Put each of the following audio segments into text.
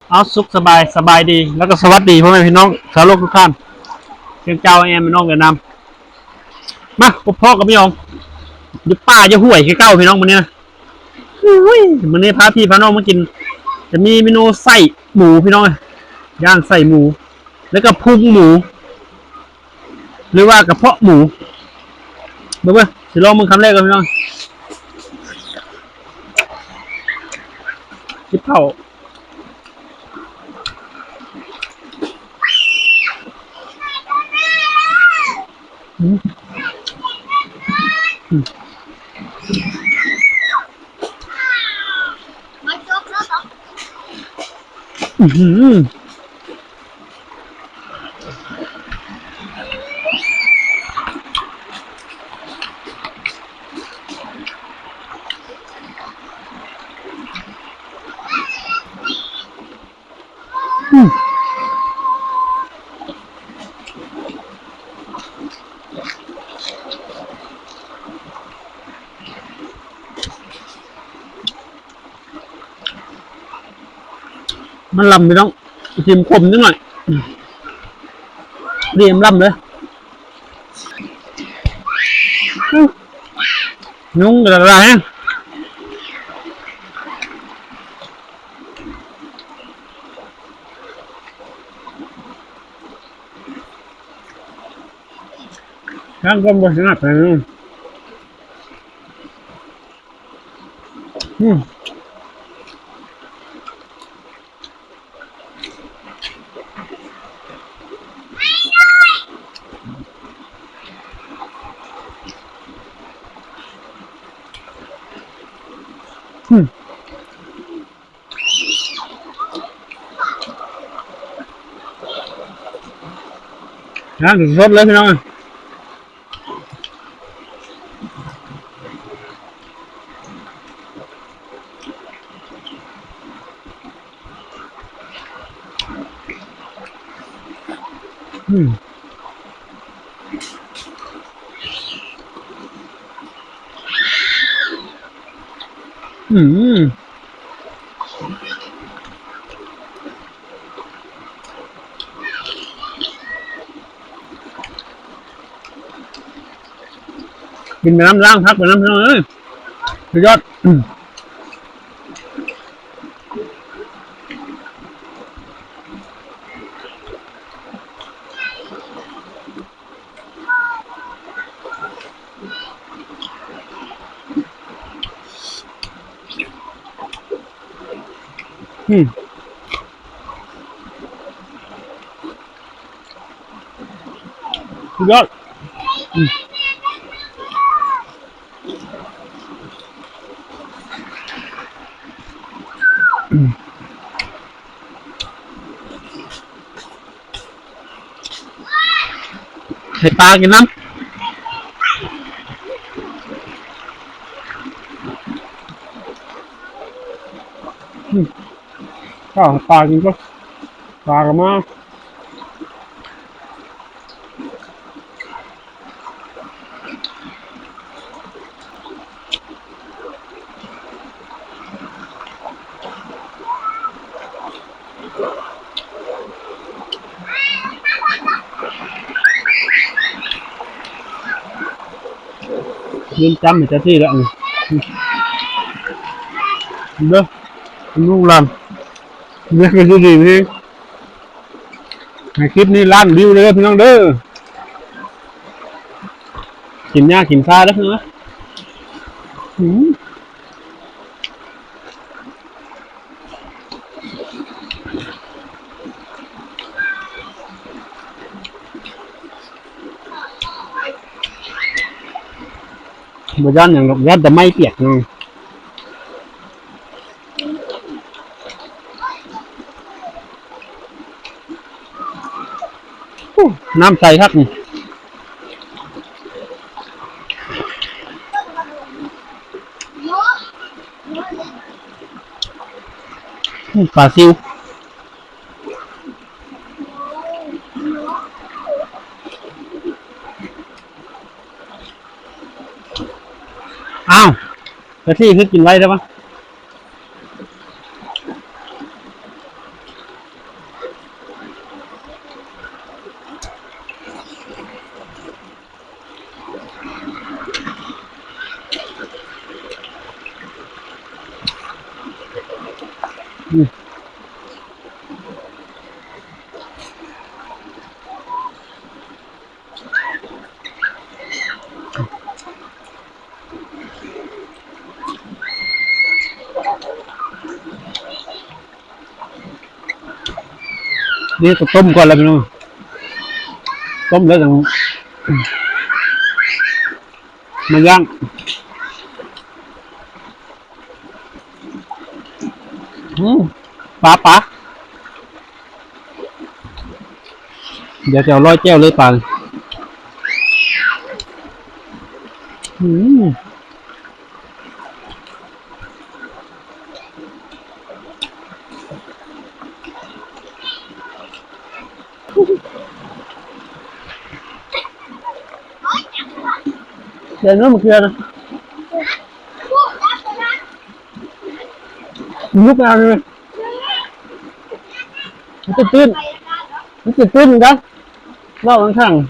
ເອົາ ສຸກສະບາຍ ສະບາຍດີ ແລ້ວກໍສະຫວັດດີພໍ່ແມ່ພີ່ນ້ອງຊາວໂລກທຸກທ່ານ. ສຽງເຈົ້າແອມ ພີ່ນ້ອງຫວຽດນາມ ມາພົບພໍ້ກັບພີ່ນ້ອງຢູ່ປ່າຢູ່ຫ້ວຍຄືເກົ່າພີ່ນ້ອງ. ມື້ນີ້ນະ ໂອ້ຍ ມື້ນີ້ພາພີ່ພານ້ອງມາກິນ ຈະມີເມນູໄສ້ໝູພີ່ນ້ອງ ຍ່າງໄສ້ໝູ ແລ້ວກໍພຸງໝູ ຫຼືວ່າກະເພາະໝູ ເບິ່ງເບິ່ງ ຊິລອງເບິ່ງຄຳແລກກ່ອນພີ່ນ້ອງ ຈິບເຂົ້າ. ອືມ ອືມ ອືມ. ອືມ ມັນລຳພີ່ນ້ອງ ຊິມຂົມຈັກໜ້ອຍ ດີ ລຳເລີຍ. ອືມ ຍຸງກະຫຼາຍແຮງ ທາງການບໍ່ສະໜັບໃຫ້ ອືມ. ອືມ ຫາງສົດເລີຍພີ່ນ້ອງ. ອືມ ອືມ. ກິນໄປນຳ ລ້າງຜັກໄປນຳ ພີ່ນ້ອງເອີຍ ສຸດຍອດ. ອືມ ສຸດຍອດ ອືມ. ໃຫ້ປາກິນນຳ ອືມ ເອົາໃຫ້ປາກິນກ່ອນ ປາກໍມາ. ເງິນຈຳໃຫ້ເຈົ້າທີ່ແລ້ວນີ້ ເດີ ລູກຫຼານ ເດີ ຢູ່ດີມີແຮງ. ໃຫ້ຄລິບນີ້ລ້ານວິວເດີພີ່ນ້ອງເດີ ກິນຫຍ້າກິນຊາເດີພີ່ນ້ອງເດີ ອືມ ບໍ່ຢ້ານຫຍັງດອກ ຢ້ານແຕ່ໄມ້ປຽກເນາະ. ໂອ້ ນ້ຳໃສຄັກນີ້ ອືມ ປາຊິວ. ອ້າວ ກະທິຄືກິນໄວແທ້ວະ? ອືມ ນີ້ກໍຕົ້ມກ່ອນແລ້ວພີ່ນ້ອງ ຕົ້ມແລ້ວຈັ່ງມາຍ່າງ. ອືມ ປາ ປາ ດຽວຈະເອົາຮ້ອຍແຈ່ວເລີຍປາ ອືມ. ແຕ່ເນື້ອມັນຄືນະ ມັນລຸກມາເລີຍ ມັນຕື່ນໆ ມັນຕື່ນໆນະ ເວົ້າຂ້າງໆ.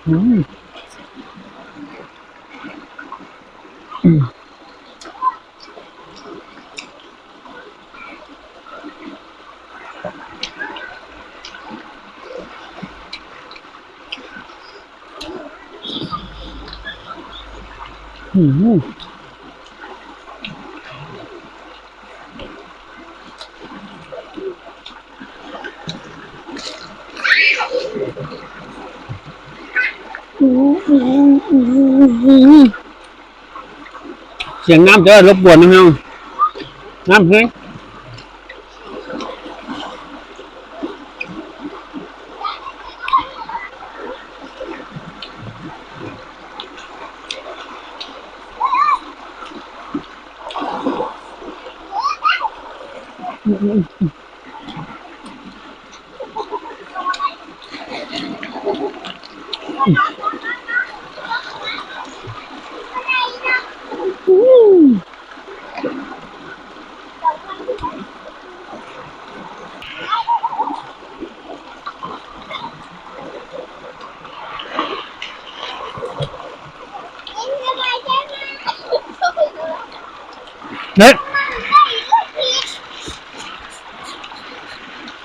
ອືມ ອືມ. ອືມ ສຽງນ້ຳຈະລົບກວນນຳເຮົາ ນ້ຳແຮງ. ເ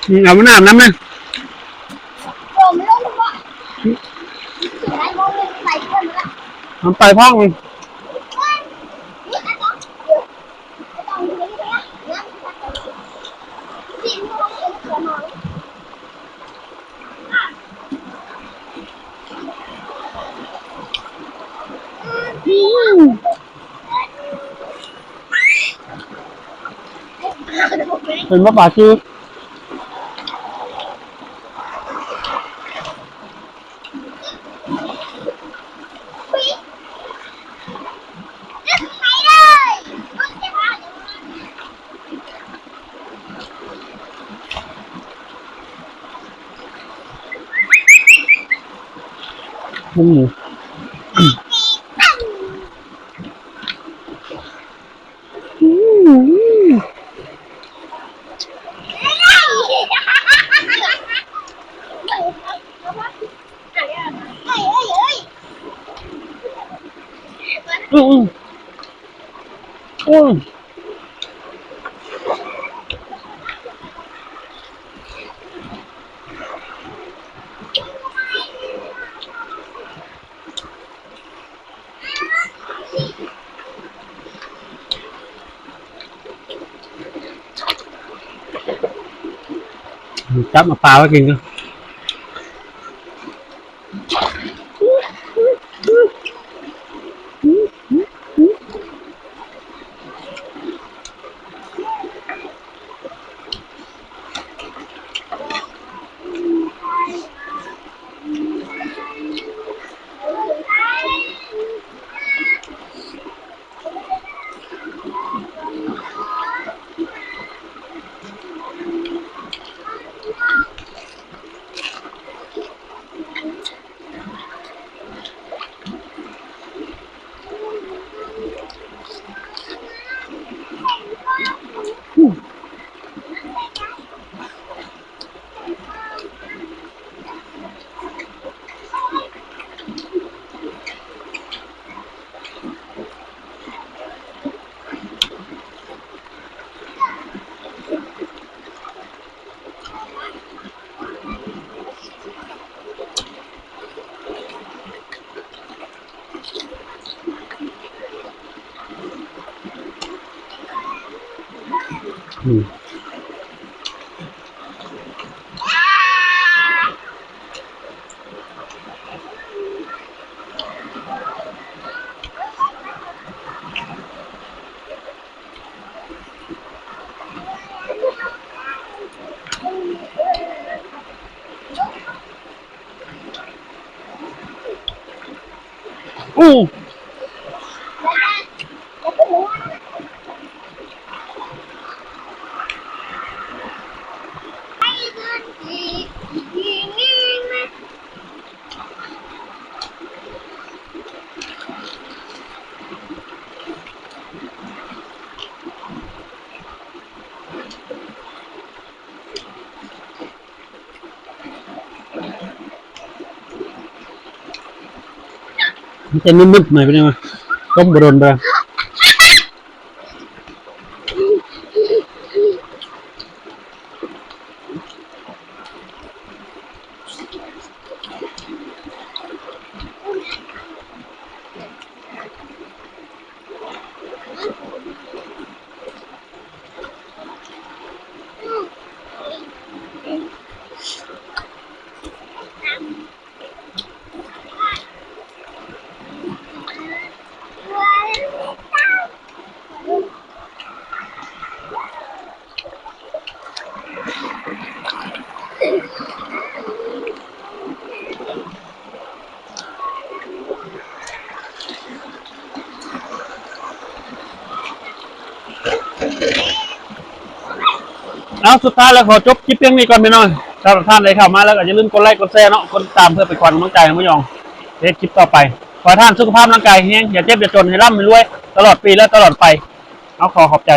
ອີ ອືມ ເອົາມານ້ຳນຳແມ່ ມັນໄປພ້ອມ. ອືມ ເຫັນບໍ່ປາຊິວ? ອືມ. ອືມ ອືມ. ຈັບເອົາປາໄວ້ກິນກ່ອນ. ອືມ. ອືມ. ມັນຈະມຶດໆ ໝາຍເປັນຫຍັງວະ? ຕົ້ມບໍ່ດົນເດີ້. ເອົາ ສຸດທ້າຍແລ້ວ ຂໍຈົບຄລິບພຽງນີ້ກ່ອນພີ່ນ້ອງ. ຖ້າທ່ານໃດເຂົ້າມາແລ້ວກໍຢ່າລືມກົດໄລກ໌ ກົດແຊເນາະ, ກົດຕິດຕາມ ເພື່ອເປັນຂວັນກຳລັງໃຈໃຫ້ໝູ່ຢອງເຮັດຄລິບຕໍ່ໄປ. ຂໍໃຫ້ທ່ານສຸຂະພາບຮ່າງກາຍແຮງ, ຢ່າເຈັບຢ່າຈົນ, ໃຫ້ລ່ຳໃຫ້ລວຍຕະຫຼອດປີ ແລະ ຕະຫຼອດໄປ. ເອົາ ຂໍຂອບໃຈ.